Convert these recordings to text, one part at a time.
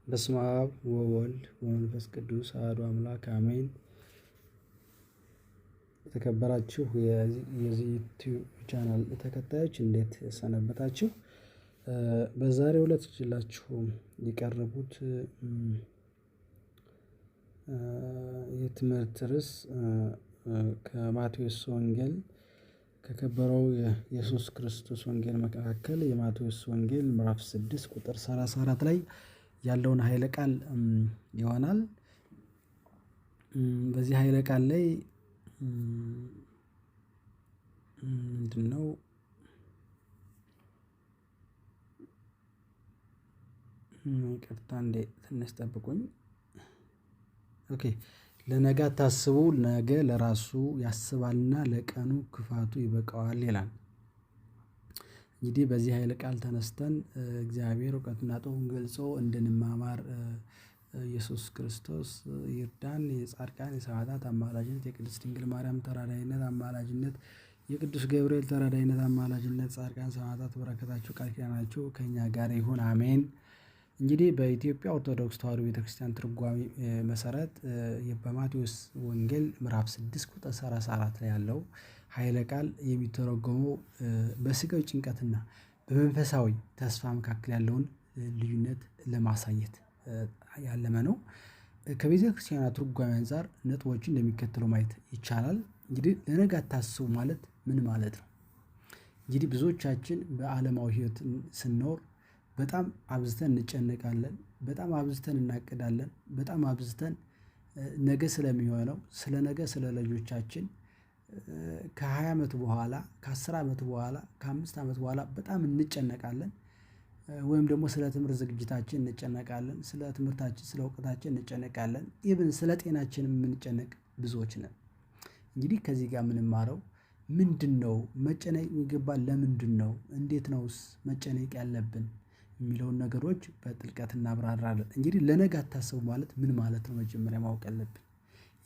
በስመ አብ ወወልድ ወመንፈስ ቅዱስ አሐዱ አምላክ አሜን። የተከበራችሁ የዚህ ዩቲዩብ ቻናል ተከታዮች እንዴት ሰነበታችሁ? በዛሬው ዕለት ይዤላችሁ የቀረቡት የትምህርት ርዕስ ከማቴዎስ ወንጌል ከከበረው የኢየሱስ ክርስቶስ ወንጌል መካከል የማቴዎስ ወንጌል ምዕራፍ 6 ቁጥር 34 ላይ ያለውን ኃይለ ቃል ይሆናል። በዚህ ኃይለ ቃል ላይ ምንድነው? ይቅርታ እንዴ ትንሽ ጠብቁኝ። Okay፣ ለነገ አታስቡ፣ ነገ ለራሱ ያስባልና ለቀኑ ክፋቱ ይበቃዋል ይላል። እንግዲህ በዚህ ኃይለ ቃል ተነስተን እግዚአብሔር እውቀቱና ጥበቡን ገልጾ እንድንማማር ኢየሱስ ክርስቶስ ይርዳን። የጻድቃን የሰማዕታት አማላጅነት፣ የቅድስት ድንግል ማርያም ተራዳኢነት አማላጅነት፣ የቅዱስ ገብርኤል ተራዳኢነት አማላጅነት፣ ጻድቃን ሰማዕታት በረከታቸው ቃል ኪዳናቸው ከእኛ ጋር ይሁን አሜን። እንግዲህ በኢትዮጵያ ኦርቶዶክስ ተዋሕዶ ቤተክርስቲያን ትርጓሜ መሰረት በማቴዎስ ወንጌል ምዕራፍ 6 ቁጥር 34 ላይ ያለው ኃይለ ቃል የሚተረጎመው በስጋዊ ጭንቀትና በመንፈሳዊ ተስፋ መካከል ያለውን ልዩነት ለማሳየት ያለመ ነው። ከቤተ ክርስቲያኗ ትርጓሜ አንፃር ነጥቦችን እንደሚከተለው ማየት ይቻላል። እንግዲህ ለነገ አታስቡ ማለት ምን ማለት ነው? እንግዲህ ብዙዎቻችን በዓለማዊ ሕይወት ስንኖር በጣም አብዝተን እንጨነቃለን፣ በጣም አብዝተን እናቅዳለን፣ በጣም አብዝተን ነገ ስለሚሆነው ስለ ነገ ስለ ልጆቻችን ከ20 ዓመት በኋላ ከ10 ዓመት በኋላ ከ5 ዓመት በኋላ በጣም እንጨነቃለን። ወይም ደግሞ ስለ ትምህርት ዝግጅታችን እንጨነቃለን፣ ስለ ትምህርታችን ስለ እውቀታችን እንጨነቃለን፣ even ስለ ጤናችን የምንጨነቅ ብዙዎች ነን። እንግዲህ ከዚህ ጋር የምንማረው ምንድነው? መጨነቅ የሚገባን ለምንድነው? እንዴት ነውስ መጨነቅ ያለብን የሚለውን ነገሮች በጥልቀት እናብራራለን። እንግዲህ ለነገ አታስቡ ማለት ምን ማለት ነው? መጀመሪያ ማወቅ ያለብን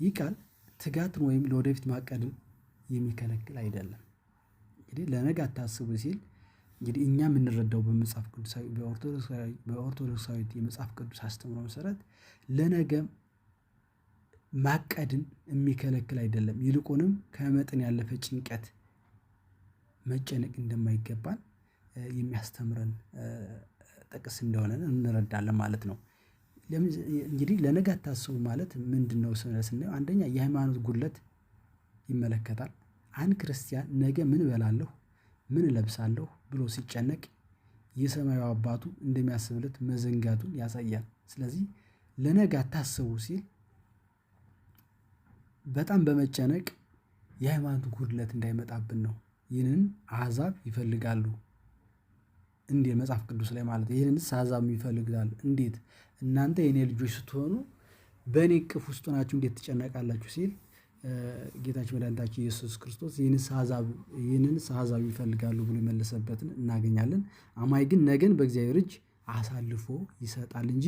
ይህ ቃል ትጋትን ወይም ለወደፊት ማቀድን የሚከለክል አይደለም። እንግዲህ ለነገ አታስቡ ሲል እንግዲህ እኛ የምንረዳው በመጽሐፍ ቅዱሳዊ በኦርቶዶክሳዊ የመጽሐፍ ቅዱስ አስተምሮ መሰረት ለነገ ማቀድን የሚከለክል አይደለም። ይልቁንም ከመጠን ያለፈ ጭንቀት መጨነቅ እንደማይገባን የሚያስተምረን ጥቅስ እንደሆነ እንረዳለን ማለት ነው። እንግዲህ ለነገ አታስቡ ማለት ምንድነው? ስናየው አንደኛ የሃይማኖት ጉድለት ይመለከታል። አንድ ክርስቲያን ነገ ምን እበላለሁ፣ ምን እለብሳለሁ ብሎ ሲጨነቅ የሰማዩ አባቱ እንደሚያስብለት መዘንጋቱን ያሳያል። ስለዚህ ለነገ አታስቡ ሲል በጣም በመጨነቅ የሃይማኖት ጉድለት እንዳይመጣብን ነው። ይህንን አሕዛብ ይፈልጋሉ እንዴ መጽሐፍ ቅዱስ ላይ ማለት ይህንንስ አሕዛብ ይፈልጋሉ። እንዴት እናንተ የኔ ልጆች ስትሆኑ በእኔ እቅፍ ውስጥ ሆናችሁ እንዴት ትጨነቃላችሁ? ሲል ጌታችን መድኃኒታችን ኢየሱስ ክርስቶስ ይህንንስ አሕዛብ ይፈልጋሉ ብሎ የመለሰበትን እናገኛለን። አማኝ ግን ነገን በእግዚአብሔር እጅ አሳልፎ ይሰጣል እንጂ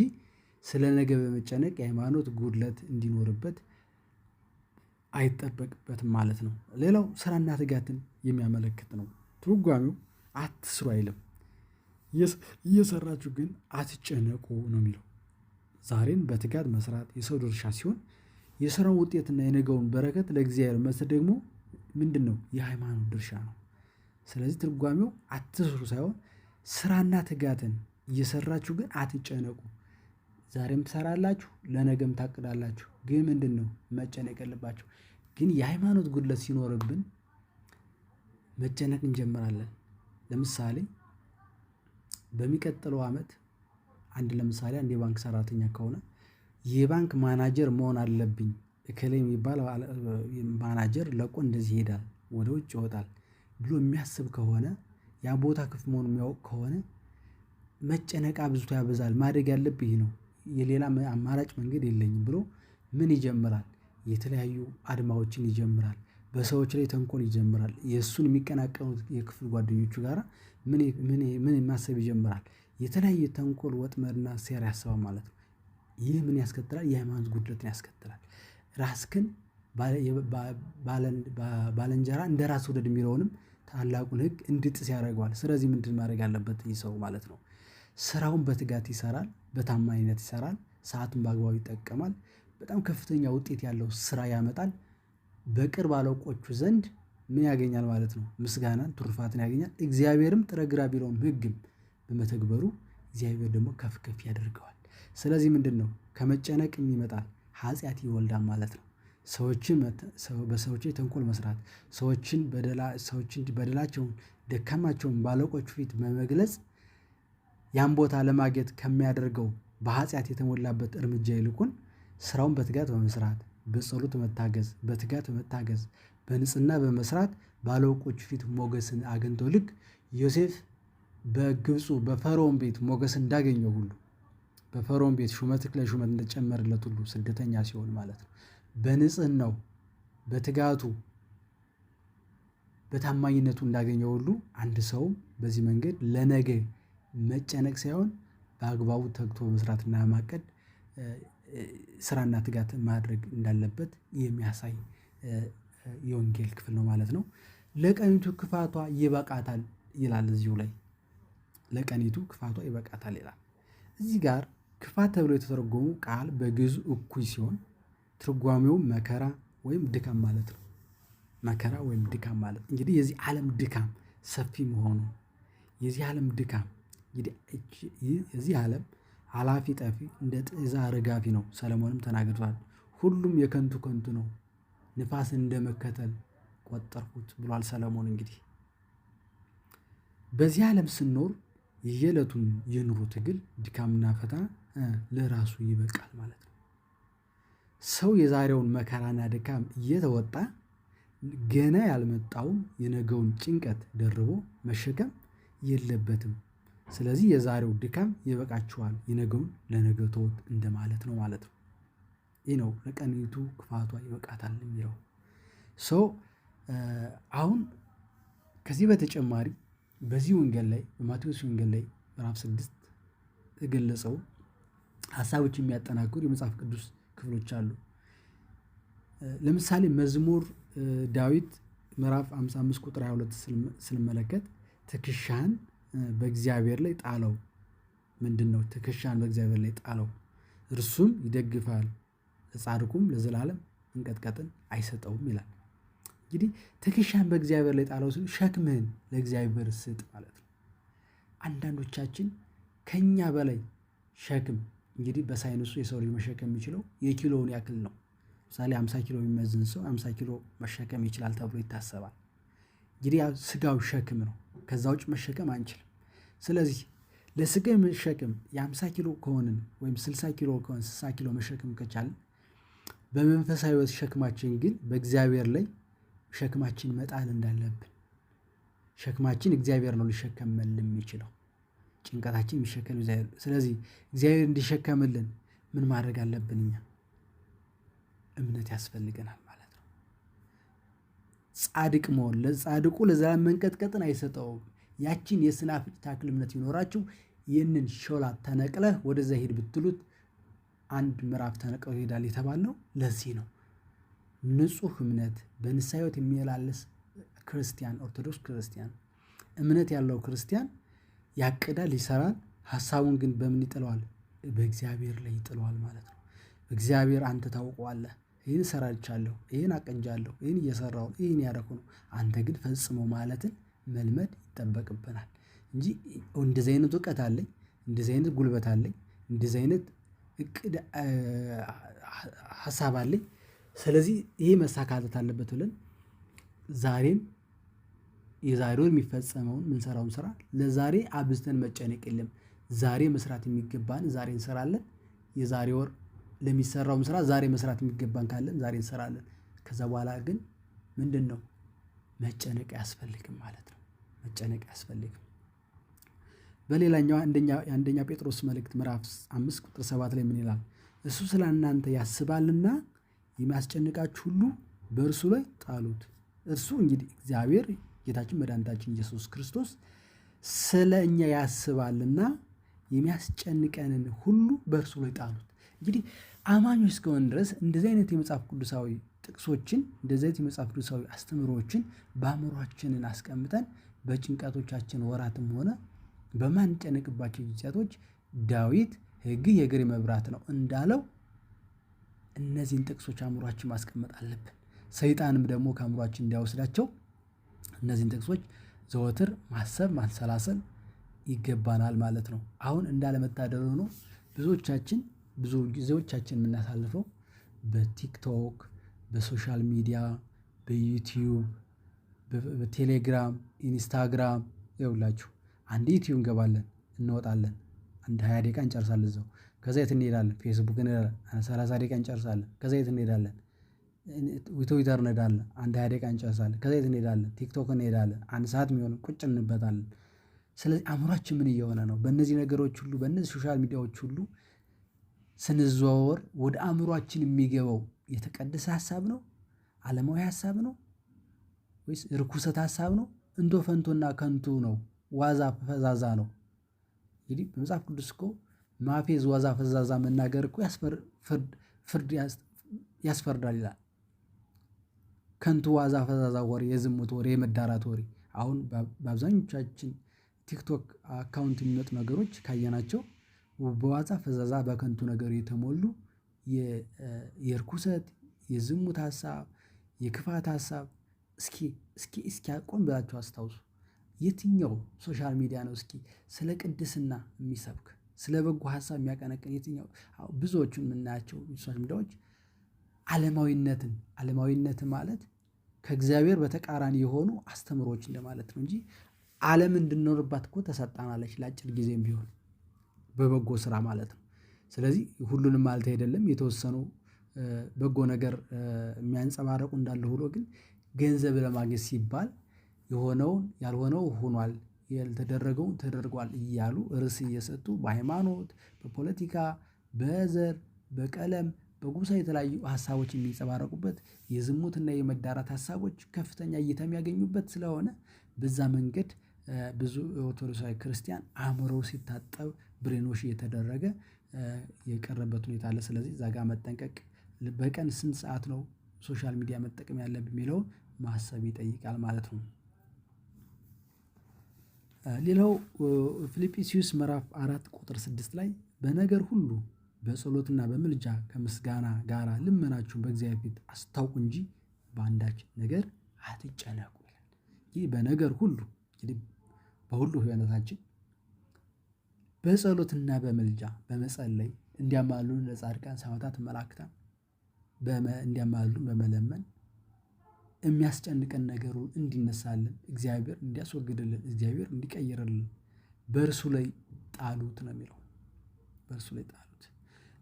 ስለ ነገ በመጨነቅ የሃይማኖት ጉድለት እንዲኖርበት አይጠበቅበትም ማለት ነው። ሌላው ስራና ትጋትን የሚያመለክት ነው። ትርጓሜው አትስሩ አይልም። እየሰራችሁ ግን አትጨነቁ ነው የሚለው። ዛሬን በትጋት መስራት የሰው ድርሻ ሲሆን የስራውን ውጤትና የነገውን በረከት ለእግዚአብሔር መስጠት ደግሞ ምንድን ነው? የሃይማኖት ድርሻ ነው። ስለዚህ ትርጓሜው አትስሩ ሳይሆን ስራና ትጋትን እየሰራችሁ ግን አትጨነቁ። ዛሬም ትሰራላችሁ፣ ለነገም ታቅዳላችሁ። ግን ምንድን ነው መጨነቅ የለባችሁ። ግን የሃይማኖት ጉድለት ሲኖርብን መጨነቅ እንጀምራለን። ለምሳሌ በሚቀጥለው ዓመት አንድ ለምሳሌ አንድ የባንክ ሰራተኛ ከሆነ የባንክ ማናጀር መሆን አለብኝ፣ እከሌ የሚባል ማናጀር ለቆ እንደዚህ ይሄዳል፣ ወደ ውጭ ይወጣል ብሎ የሚያስብ ከሆነ ያ ቦታ ክፍት መሆኑን የሚያውቅ ከሆነ መጨነቅ አብዝቶ ያበዛል። ማድረግ ያለብኝ ይህ ነው፣ የሌላ አማራጭ መንገድ የለኝም ብሎ ምን ይጀምራል? የተለያዩ አድማዎችን ይጀምራል። በሰዎች ላይ ተንኮል ይጀምራል። የእሱን የሚቀናቀኑት የክፍል ጓደኞቹ ጋራ ምን ምን ማሰብ ይጀምራል። የተለያየ ተንኮል ወጥመድና ሴራ ያስባል ማለት ነው። ይህ ምን ያስከትላል? የሃይማኖት ጉድለትን ያስከትላል። ራስክን ባለንጀራ እንደ ራስ ውደድ የሚለውንም ታላቁን ሕግ እንዲጥስ ያደርገዋል። ስለዚህ ምንድን ማድረግ አለበት ይህ ሰው ማለት ነው? ስራውን በትጋት ይሰራል፣ በታማኝነት ይሰራል፣ ሰአቱን በአግባቡ ይጠቀማል፣ በጣም ከፍተኛ ውጤት ያለው ስራ ያመጣል። በቅርብ አለቆቹ ዘንድ ምን ያገኛል ማለት ነው? ምስጋናን ትሩፋትን ያገኛል። እግዚአብሔርም ጥረህ ግራ ቢለውም ሕግም በመተግበሩ እግዚአብሔር ደግሞ ከፍ ከፍ ያደርገዋል። ስለዚህ ምንድነው ከመጨነቅ ይመጣል? ኃጢአት ይወልዳል ማለት ነው። ሰዎችን በሰዎች ተንኮል መስራት፣ ሰዎችን በደላ ሰዎችን በደላቸውን ደካማቸውን ባለቆቹ ፊት በመግለጽ ያን ቦታ ለማግኘት ከሚያደርገው በኃጢአት የተሞላበት እርምጃ ይልቁን ስራውን በትጋት በመስራት፣ በጸሎት በመታገዝ፣ በትጋት በመታገዝ፣ በንጽህና በመስራት ባለቆቹ ፊት ሞገስን አግኝቶ ልክ ዮሴፍ በግብፁ በፈርዖን ቤት ሞገስ እንዳገኘው ሁሉ፣ በፈርዖን ቤት ሹመት ላይ ሹመት እንደጨመረለት ሁሉ፣ ስደተኛ ሲሆን ማለት ነው። በንጽህናው፣ በትጋቱ፣ በታማኝነቱ እንዳገኘው ሁሉ አንድ ሰው በዚህ መንገድ ለነገ መጨነቅ ሳይሆን በአግባቡ ተግቶ መስራትና ማቀድ፣ ስራና ትጋት ማድረግ እንዳለበት የሚያሳይ የወንጌል ክፍል ነው ማለት ነው። ለቀኒቱ ክፋቷ ይበቃታል ይላል እዚሁ ላይ። ለቀኒቱ ክፋቷ ይበቃታል ይላል። እዚህ ጋር ክፋት ተብሎ የተተረጎሙ ቃል በግዕዙ እኩይ ሲሆን ትርጓሜው መከራ ወይም ድካም ማለት ነው። መከራ ወይም ድካም ማለት እንግዲህ የዚህ ዓለም ድካም ሰፊ መሆኑ፣ የዚህ ዓለም ድካም እንግዲህ የዚህ ዓለም ኃላፊ ጠፊ እንደ ጤዛ ረጋፊ ነው። ሰለሞንም ተናግሯል። ሁሉም የከንቱ ከንቱ ነው፣ ንፋስ እንደመከተል ቆጠርኩት ብሏል ሰለሞን። እንግዲህ በዚህ ዓለም ስንኖር የየዕለቱን የኑሮ ትግል ድካምና ፈተና ለራሱ ይበቃል ማለት ነው። ሰው የዛሬውን መከራና ድካም እየተወጣ ገና ያልመጣውን የነገውን ጭንቀት ደርቦ መሸከም የለበትም። ስለዚህ የዛሬው ድካም ይበቃችኋል፣ የነገውን ለነገ ተውት እንደማለት ነው ማለት ነው። ይህ ነው ለቀኒቱ ክፋቷ ይበቃታል የሚለው። So አሁን ከዚህ በተጨማሪ በዚህ ወንጌል ላይ፣ በማቴዎስ ወንጌል ላይ ምዕራፍ 6 የገለጸው ሀሳቦች የሚያጠናክሩ የመጽሐፍ ቅዱስ ክፍሎች አሉ። ለምሳሌ መዝሙር ዳዊት ምዕራፍ 55 ቁጥር 22 ስንመለከት ትከሻህን በእግዚአብሔር ላይ ጣለው። ምንድነው? ትከሻህን በእግዚአብሔር ላይ ጣለው፣ እርሱም ይደግፋል፣ ለጻድቁም ለዘላለም እንቀጥቀጥን አይሰጠውም ይላል። እንግዲህ ትከሻህን በእግዚአብሔር ላይ ጣለው ሲል ሸክምህን ለእግዚአብሔር ስጥ ማለት ነው። አንዳንዶቻችን ከኛ በላይ ሸክም፣ እንግዲህ በሳይንሱ የሰው ልጅ መሸከም የሚችለው የኪሎውን ያክል ነው። ለምሳሌ 50 ኪሎ የሚመዝን ሰው 50 ኪሎ መሸከም ይችላል ተብሎ ይታሰባል። እንግዲህ ያው ስጋው ሸክም ነው። ከዛ ውጭ መሸከም አንችልም። ስለዚህ ለስጋ መሸከም የ50 ኪሎ ከሆንን ወይም 60 ኪሎ ከሆንን 60 ኪሎ መሸከም ከቻልን፣ በመንፈሳዊ ሕይወት ሸክማችን ግን በእግዚአብሔር ላይ ሸክማችን መጣል እንዳለብን፣ ሸክማችን እግዚአብሔር ነው ሊሸከምልን የሚችለው። ጭንቀታችን የሚሸከም እግዚአብሔር። ስለዚህ እግዚአብሔር እንዲሸከምልን ምን ማድረግ አለብን እኛ? እምነት ያስፈልገናል ማለት ነው። ጻድቅ መሆን፣ ለጻድቁ ለዘላለም መንቀጥቀጥን አይሰጠውም። ያችን የስናፍጭ ታክል እምነት ይኖራችሁ ይህንን ሾላ ተነቅለህ ወደዛ ሂድ ብትሉት አንድ ምዕራፍ ተነቅሎ ይሄዳል የተባልነው ለዚህ ነው። ንጹህ እምነት፣ በንስሐ ሕይወት የሚመላለስ ክርስቲያን፣ ኦርቶዶክስ ክርስቲያን፣ እምነት ያለው ክርስቲያን ያቅዳል፣ ይሰራል። ሀሳቡን ግን በምን ይጥለዋል? በእግዚአብሔር ላይ ይጥለዋል ማለት ነው። እግዚአብሔር አንተ ታውቀዋለህ፣ ይህን ሰራቻለሁ፣ ይህን አቅጃለሁ፣ ይህን እየሰራሁ፣ ይህን ያደረኩ ነው፣ አንተ ግን ፈጽሞ ማለትን መልመድ ይጠበቅብናል። እንጂ እንደዚህ አይነት እውቀት አለኝ፣ እንደዚህ አይነት ጉልበት አለኝ፣ እንደዚህ አይነት እቅድ ሀሳብ አለኝ፣ ስለዚህ ይሄ መሳካት አለበት ብለን ዛሬን የዛሬውን የሚፈጸመውን የምንሰራውን ስራ ለዛሬ አብዝተን መጨነቅ የለም። ዛሬ መስራት የሚገባን ዛሬ እንሰራለን። የዛሬ ወር ለሚሰራውም ስራ ዛሬ መስራት የሚገባን ካለን ዛሬ እንሰራለን። ከዛ በኋላ ግን ምንድነው? መጨነቅ አያስፈልግም ማለት ነው። መጨነቅ አያስፈልግም። በሌላኛው የአንደኛ ጴጥሮስ መልእክት ምዕራፍ 5 ቁጥር 7 ላይ ምን ይላል? እሱ ስለ እናንተ ያስባልና የሚያስጨንቃችሁ ሁሉ በእርሱ ላይ ጣሉት። እርሱ እንግዲህ እግዚአብሔር ጌታችን መድኃኒታችን ኢየሱስ ክርስቶስ ስለ እኛ ያስባልና የሚያስጨንቀንን ሁሉ በእርሱ ላይ ጣሉት። እንግዲህ አማኞች እስከሆን ድረስ እንደዚህ አይነት የመጽሐፍ ቅዱሳዊ ጥቅሶችን፣ እንደዚህ አይነት የመጽሐፍ ቅዱሳዊ አስተምህሮዎችን በአእምሯችንን አስቀምጠን በጭንቀቶቻችን ወራትም ሆነ በማንጨነቅባቸው ጊዜያቶች ዳዊት ሕግህ የእግሬ መብራት ነው እንዳለው እነዚህን ጥቅሶች አእምሯችን ማስቀመጥ አለብን። ሰይጣንም ደግሞ ከአእምሯችን እንዳይወስዳቸው እነዚህን ጥቅሶች ዘወትር ማሰብ ማንሰላሰል ይገባናል ማለት ነው። አሁን እንዳለመታደል ሆኖ ብዙዎቻችን ብዙ ጊዜዎቻችን የምናሳልፈው በቲክቶክ፣ በ social media፣ በዩቲዩብ፣ በቴሌግራም፣ ኢንስታግራም ይኸውላችሁ አንዴ ዩቲዩብ እንገባለን እንወጣለን፣ አንድ 20 ደቂቃ እንጨርሳለን እዛው። ከዛ የት እንሄዳለን? ፌስቡክ እንሄዳለን፣ 30 ደቂቃ እንጨርሳለን። ከዛ የት እንሄዳለን? ትዊተር እንሄዳለን፣ አንድ 20 ደቂቃ እንጨርሳለን። ከዛ የት እንሄዳለን? ቲክቶክ እንሄዳለን፣ አንድ ሰዓት የሚሆን ቁጭ እንበታለን። ስለዚህ አእምሯችን ምን እየሆነ ነው? በእነዚህ ነገሮች ሁሉ በእነዚህ social media ዎች ሁሉ ስንዘዋወር ወደ አእምሯችን የሚገባው የተቀደሰ ሀሳብ ነው? ዓለማዊ ሀሳብ ነው? ወይስ ርኩሰት ሀሳብ ነው? እንቶ ፈንቶና ከንቱ ነው? ዋዛ ፈዛዛ ነው? እንግዲህ በመጽሐፍ ቅዱስ እኮ ማፌዝ ዋዛ ፈዛዛ መናገር እኮ ፍርድ ያስፈርዳል ይላል። ከንቱ ዋዛ ፈዛዛ ወሬ፣ የዝሙት ወሬ፣ የመዳራት ወሬ አሁን በአብዛኞቻችን ቲክቶክ account የሚመጡ ነገሮች ካየናቸው በዋዛ ፈዛዛ በከንቱ ነገር የተሞሉ የርኩሰት፣ የዝሙት ሀሳብ፣ የክፋት ሀሳብ እስኪ እስኪ እስኪ ቆም ብላችሁ አስታውሱ። የትኛው social media ነው እስኪ ስለ ቅድስና የሚሰብክ ስለ በጎ ሀሳብ የሚያቀነቅን የትኛው? ብዙዎቹን የምናያቸው social media ዎች ዓለማዊነትን፣ ዓለማዊነት ማለት ከእግዚአብሔር በተቃራኒ የሆኑ አስተምሮች እንደማለት ነው እንጂ ዓለም እንድንኖርባት እኮ ተሰጣናለች ለአጭር ጊዜም ቢሆን በበጎ ስራ ማለት ነው። ስለዚህ ሁሉንም ማለት አይደለም፣ የተወሰኑ በጎ ነገር የሚያንጸባርቁ እንዳለ ሆኖ ግን ገንዘብ ለማግኘት ሲባል የሆነውን ያልሆነው ሆኗል፣ ያልተደረገውን ተደርጓል እያሉ ርዕስ እየሰጡ በሃይማኖት፣ በፖለቲካ፣ በዘር፣ በቀለም፣ በጎሳ የተለያዩ ሀሳቦች የሚንጸባረቁበት የዝሙትና የመዳራት ሀሳቦች ከፍተኛ እይታ የሚያገኙበት ስለሆነ በዛ መንገድ ብዙ ኦርቶዶክሳዊ ክርስቲያን አእምሮ ሲታጠብ brainwash እየተደረገ የቀረበት ሁኔታ አለ። ስለዚህ እዛ ጋር መጠንቀቅ፣ በቀን ስንት ሰዓት ነው social media መጠቀም ያለብን የሚለውን ማሰብ ይጠይቃል ማለት ነው። ሌላው ፊልጵስዩስ ምዕራፍ 4 ቁጥር 6 ላይ በነገር ሁሉ በጸሎትና በምልጃ ከምስጋና ጋር ልመናችሁን በእግዚአብሔር ፊት አስታውቁ እንጂ በአንዳች ነገር አትጨነቁ ይላል። ይህ በነገር ሁሉ እንግዲህ በሁሉ ህይወታችን በጸሎትና በምልጃ በመጸለይ እንዲያማልዱን ለጻድቃን ሰማዕታት መላእክታን እንዲያማልዱን በመለመን የሚያስጨንቀን ነገሩን እንዲነሳልን እግዚአብሔር እንዲያስወግድልን እግዚአብሔር እንዲቀይርልን በእርሱ ላይ ጣሉት ነው የሚለው። በእርሱ ላይ ጣሉት።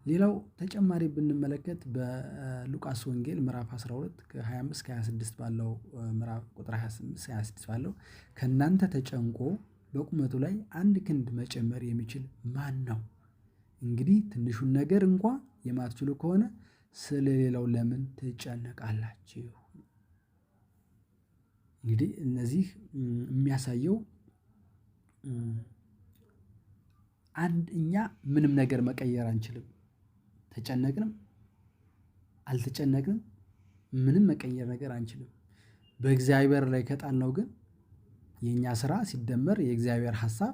ሌላው ተጨማሪ ብንመለከት በሉቃስ ወንጌል ምዕራፍ 12 ከ25 እስከ 26 ባለው ምዕራፍ ቁጥር 28 እስከ 26 ባለው ከእናንተ ተጨንቆ በቁመቱ ላይ አንድ ክንድ መጨመር የሚችል ማን ነው? እንግዲህ ትንሹን ነገር እንኳ የማትችሉ ከሆነ ስለሌላው ለምን ትጨነቃላችሁ? እንግዲህ እነዚህ የሚያሳየው አንድ እኛ ምንም ነገር መቀየር አንችልም። ተጨነቅንም አልተጨነቅንም ምንም መቀየር ነገር አንችልም። በእግዚአብሔር ላይ ከጣልነው ግን የኛ ስራ ሲደመር የእግዚአብሔር ሐሳብ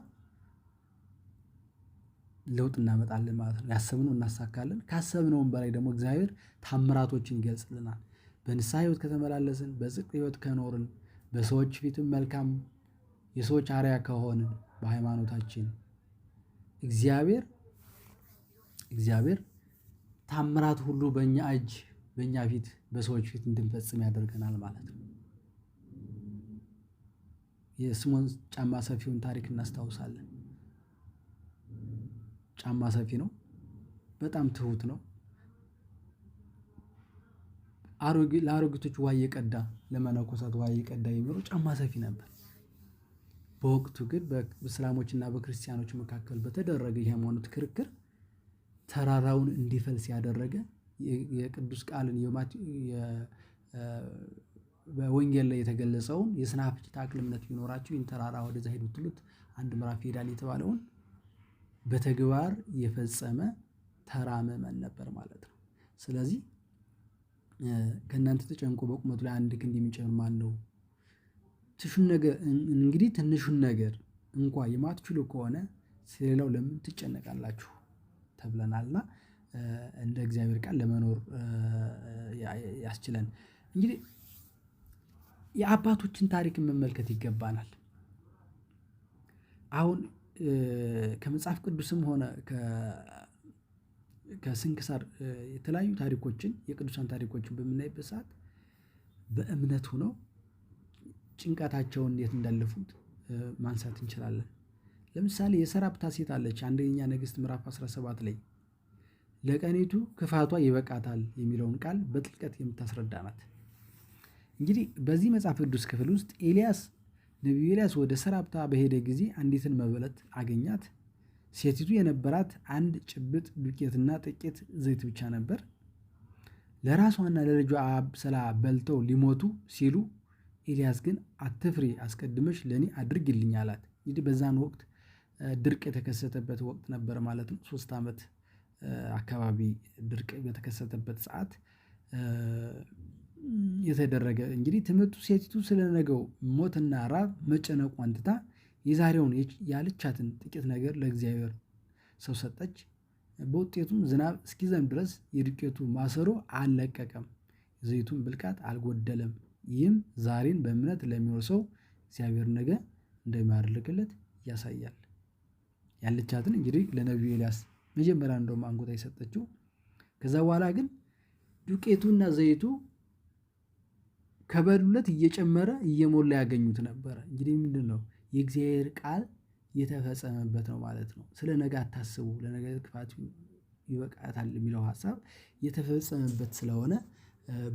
ለውጥ እናመጣለን ማለት ነው። ያሰብነው እናሳካለን። ካሰብነውም በላይ ደግሞ እግዚአብሔር ታምራቶችን ይገልጽልናል። በንስሐ ሕይወት ከተመላለስን፣ በጽድቅ ሕይወት ከኖርን፣ በሰዎች ፊትም መልካም የሰዎች አርአያ ከሆንን በሃይማኖታችን እግዚአብሔር ታምራት ሁሉ በእኛ እጅ በእኛ ፊት በሰዎች ፊት እንድንፈጽም ያደርገናል ማለት ነው። የስምዖን ጫማ ሰፊውን ታሪክ እናስታውሳለን። ጫማ ሰፊ ነው፣ በጣም ትሁት ነው። ለአሮጊቶች ውሃ እየቀዳ ለመነኮሳት ውሃ እየቀዳ የሚኖር ጫማ ሰፊ ነበር። በወቅቱ ግን በእስላሞችና በክርስቲያኖች መካከል በተደረገ የሃይማኖት ክርክር ተራራውን እንዲፈልስ ያደረገ የቅዱስ ቃልን በወንጌል ላይ የተገለጸውን የስናፍጭ ታክል እምነት ቢኖራችሁ ይህን ተራራ ወደዛ ሂዱ ብትሉት አንድ ምዕራፍ ይሄዳል የተባለውን በተግባር የፈጸመ ተራ ምዕመን ነበር ማለት ነው። ስለዚህ ከእናንተ ተጨንቆ በቁመቱ ላይ አንድ ክንድ የሚጨምር ማን ነው? ትንሹን ነገር እንግዲህ ትንሹን ነገር እንኳ የማትችሉ ከሆነ ስለሌላው ለምን ትጨነቃላችሁ? ተብለናልና እንደ እግዚአብሔር ቃል ለመኖር ያስችለን። እንግዲህ የአባቶችን ታሪክ መመልከት ይገባናል። አሁን ከመጽሐፍ ቅዱስም ሆነ ከስንክሳር የተለያዩ ታሪኮችን የቅዱሳን ታሪኮችን በምናይበት ሰዓት በእምነት ሆነው ጭንቀታቸውን እንዴት እንዳለፉት ማንሳት እንችላለን። ለምሳሌ የሰራፕታ ሴት አለች፣ አንደኛ ነገሥት ምዕራፍ 17 ላይ ለቀኒቱ ክፋቷ ይበቃታል የሚለውን ቃል በጥልቀት የምታስረዳ ናት። እንግዲህ በዚህ መጽሐፍ ቅዱስ ክፍል ውስጥ ኤልያስ ነቢዩ ኤልያስ ወደ ሰራፕታ በሄደ ጊዜ አንዲትን መበለት አገኛት። ሴቲቱ የነበራት አንድ ጭብጥ ዱቄትና ጥቂት ዘይት ብቻ ነበር። ለራሷና ለልጇ አብስላ በልተው ሊሞቱ ሲሉ ኤልያስ ግን አትፍሪ፣ አስቀድመሽ ለእኔ አድርጊልኝ አላት። እንግዲህ በዛን ወቅት ድርቅ የተከሰተበት ወቅት ነበር ማለት ነው። 3 ዓመት አካባቢ ድርቅ በተከሰተበት ሰዓት የተደረገ እንግዲህ ትምህርቱ ሴቲቱ ስለነገው ሞትና ራብ መጨነቋን ትታ የዛሬውን ያለቻትን ጥቂት ነገር ለእግዚአብሔር ሰው ሰጠች። በውጤቱም ዝናብ እስኪዘንብ ድረስ የዱቄቱ ማሰሮ አልለቀቀም፣ የዘይቱን ብልቃጥ አልጎደለም። ይህም ዛሬን በእምነት ለሚኖር ሰው እግዚአብሔር ነገ እንደሚያደርግለት ያሳያል። ያለቻትን እንግዲህ ለነቢዩ ኤልያስ መጀመሪያ እንደውም አንጎታ የሰጠችው፣ ከዛ በኋላ ግን ዱቄቱና ዘይቱ ከበሉለት እየጨመረ እየሞላ ያገኙት ነበረ። እንግዲህ ምንድን ነው የእግዚአብሔር ቃል የተፈጸመበት ነው ማለት ነው። ስለ ነገ አታስቡ፣ ለነገ ክፋት ይበቃታል የሚለው ሀሳብ የተፈጸመበት ስለሆነ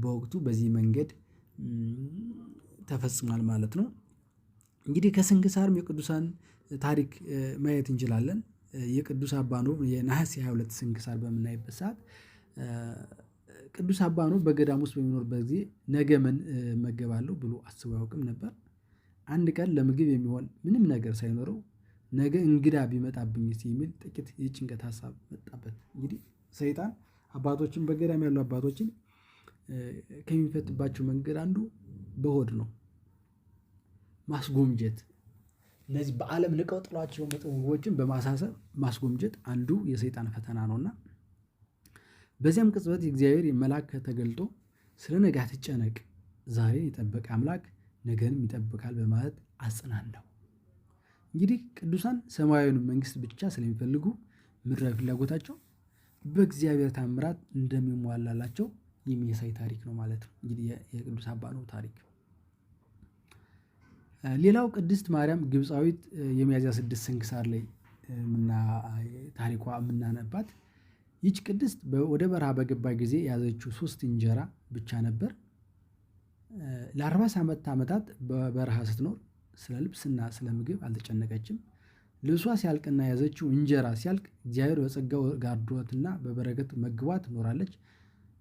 በወቅቱ በዚህ መንገድ ተፈጽሟል ማለት ነው። እንግዲህ ከስንክሳርም የቅዱሳን ታሪክ ማየት እንችላለን። የቅዱስ አባ ኖብ የነሐሴ 22 ስንክሳር በምናይበት ሰዓት ቅዱስ አባ ኖብ በገዳም ውስጥ በሚኖርበት ጊዜ ነገ ምን እመገባለሁ ብሎ አስቦ አያውቅም ነበር። አንድ ቀን ለምግብ የሚሆን ምንም ነገር ሳይኖረው ነገ እንግዳ ቢመጣብኝስ የሚል ጥቂት የጭንቀት ሀሳብ መጣበት። እንግዲህ ሰይጣን አባቶችን በገዳም ያሉ አባቶችን ከሚፈትባቸው መንገድ አንዱ በሆድ ነው። ማስጎምጀት፣ እነዚህ በዓለም ንቀው ጥሏቸው የመጡ ምግቦችን በማሳሰብ ማስጎምጀት አንዱ የሰይጣን ፈተና ነውና፣ በዚያም ቅጽበት የእግዚአብሔር መልአክ ተገልጦ ስለ ነገ አትጨነቅ፣ ዛሬን የጠበቀ አምላክ ነገንም ይጠብቃል በማለት አጽናናው። እንግዲህ ቅዱሳን ሰማያዊውን መንግስት ብቻ ስለሚፈልጉ ምድራዊ ፍላጎታቸው በእግዚአብሔር ታምራት እንደሚሟላላቸው የሚያሳይ ታሪክ ነው ማለት ነው። እንግዲህ የቅዱስ አባ ኖብ ታሪክ። ሌላው ቅድስት ማርያም ግብፃዊት የሚያዝያ 6 ስንክሳር ላይ ታሪኳ የምናነባት ይህች ቅድስት ወደ በረሃ በገባ ጊዜ የያዘችው 3 እንጀራ ብቻ ነበር። ለ47 ዓመታት በበረሃ ስትኖር ስለ ልብስና ስለ ምግብ አልተጨነቀችም። ልብሷ ሲያልቅና የያዘችው እንጀራ ሲያልቅ እግዚአብሔር በጸጋው ጋርዶትና በበረከት መግቧት ኖራለች።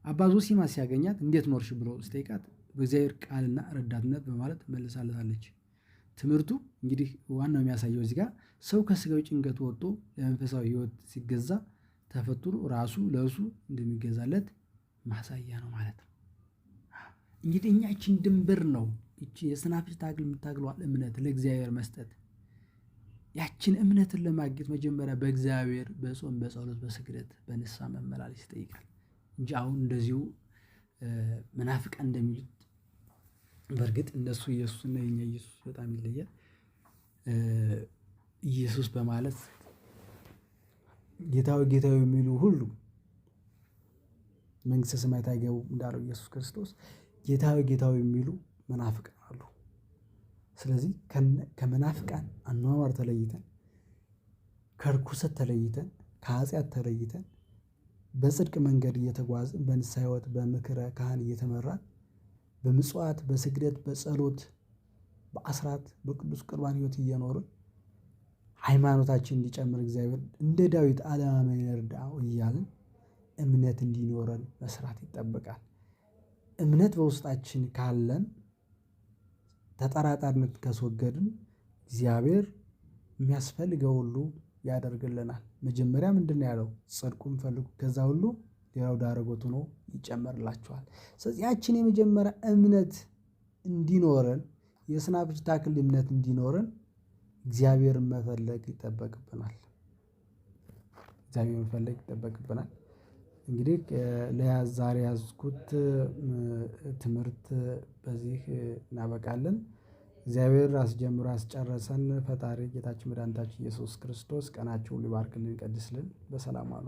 አባ ዞሲማ ሲያገኛት እንዴት ኖርሽ ብሎ ሲጠይቃት በእግዚአብሔር ቃልና ረዳትነት በማለት መልሳለታለች። ትምህርቱ እንግዲህ ዋናው የሚያሳየው እዚህ ጋር ሰው ከስጋዊ ጭንቀት ወጥቶ ለመንፈሳዊ ሕይወት ሲገዛ ተፈጥሮ ራሱ ለእርሱ እንደሚገዛለት ማሳያ ነው ማለት ነው። እንግዲህ እኛ ይህችን ድንበር ነው ይቺ የሰናፍጭ ታግል የምታግለዋል እምነት ለእግዚአብሔር መስጠት። ያችን እምነትን ለማግኘት መጀመሪያ በእግዚአብሔር በጾም በጸሎት በስግደት በንስሐ መመላለስ ይጠይቃል እንጂ አሁን እንደዚሁ መናፍቃን እንደሚሉት በእርግጥ እነሱ ኢየሱስ እና የኛ ኢየሱስ በጣም ይለያል። ኢየሱስ በማለት ጌታዊ ጌታዊ የሚሉ ሁሉ መንግስተ ሰማያት አይገቡም እንዳለው ኢየሱስ ክርስቶስ ጌታዊ ጌታዊ የሚሉ መናፍቃን አሉ። ስለዚህ ከመናፍቃን አኗኗር ተለይተን ከርኩሰት ተለይተን ከኃጢአት ተለይተን በጽድቅ መንገድ እየተጓዝን በንስሐ ሕይወት በምክረ ካህን እየተመራን በምጽዋት በስግደት በጸሎት በአስራት በቅዱስ ቁርባን ሕይወት እየኖርን ሃይማኖታችን እንዲጨምር እግዚአብሔር እንደ ዳዊት አለማመን ይርዳው እያልን እምነት እንዲኖረን መስራት ይጠበቃል። እምነት በውስጣችን ካለን ተጠራጣሪነት ካስወገድን እግዚአብሔር የሚያስፈልገው ሁሉ ያደርግልናል። መጀመሪያ ምንድነው ያለው? ጽድቁን ፈልጉ ከዛ ሁሉ ሌላው ዳረጎት ሆኖ ይጨመርላችኋል። ስለዚህ ያችን የመጀመሪያ እምነት እንዲኖረን የሰናፍጭ ታክል እምነት እንዲኖረን እግዚአብሔርን መፈለግ ይጠበቅብናል። እግዚአብሔርን መፈለግ ይጠበቅብናል። እንግዲህ ዛሬ ያዝኩት ትምህርት በዚህ እናበቃለን። እግዚአብሔር አስጀምሮ ያስጨረሰን ፈጣሪ ጌታችን መድኃኒታችን ኢየሱስ ክርስቶስ ቀናቸውን ሊባርክልን ይቀድስልን። በሰላም አሉ።